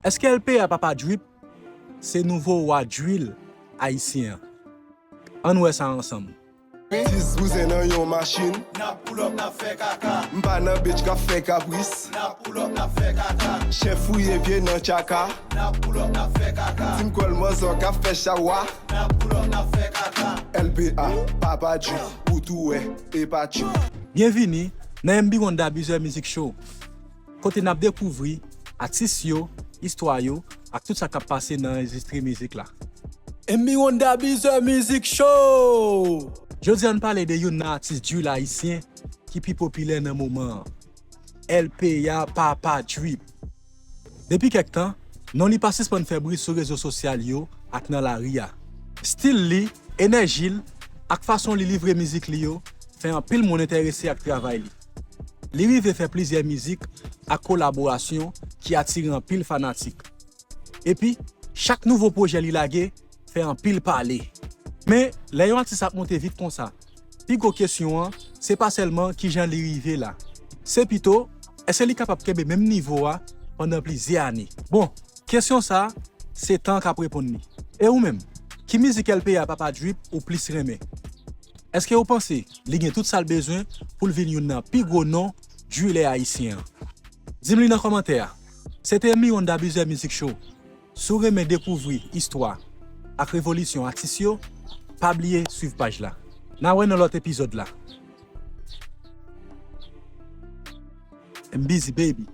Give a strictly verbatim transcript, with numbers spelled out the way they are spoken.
Èske L P A Papa Drip se nouvo wa drill ayisyen an? Ann wè sa ansanm. Dis bouzen nan yon machin. N ap pull up, n ap fè kaka. M pa nan bitch k ap fè kapris. N ap pull up, n ap fè kaka. Chen fouye pye nan tchaka. N ap pull up, n ap fè kaka. Tim kòl mòzò k ap fè chawa. N ap pull up, n ap fè kaka. L P A, Papa Drip, ou tou wè, e pa tchou. Byenvini nan M B One Da Bizè Music Show, kote n ap dekouvri atis yo, istwa yo, ak tout sa k ap pase nan endistri mizik la. M B One Da Bizè Music Show! Jodi a n pale de youn nan atis drill ayisyen ki pi popilè nan moman an, L P A Papa Drip. Depi kèk tan, non li pa sispann fè bri sou rezo sosyal yo ak nan lari a. Stil li, enèji l, ak fason li livre mizik li yo fè anpil moun enterese ak travay li. Li rive fè plizyè mizik ak kolaborasyon ki atire anpil fanatik. Epi, chak nouvo pwojè li lage fè anpil pale. Men, lè yon atis ap monte vit konsa, pi gwo kesyon an, se pa sèlman kijan li rive la. Se pito, èske li kapab kenbe menm nivo a pandan plizyè ane? Bon, kesyon sa a, se tan k ap reponn li. E ou menm, ki mizik L P A Papa Drip ou plis renmen? Èske ou panse li gen tout sa l bezwen pou l vin youn nan pi gwo non drillè ayisyen an? Di m li nan kòmantè a. Se te M B One Da Bizè Music Show. Si w renmen dekouvri istwa ak revolisyon atis yo, pa bliye swiv paj la. N a wè nan lòt epizòd la. M busy, baby.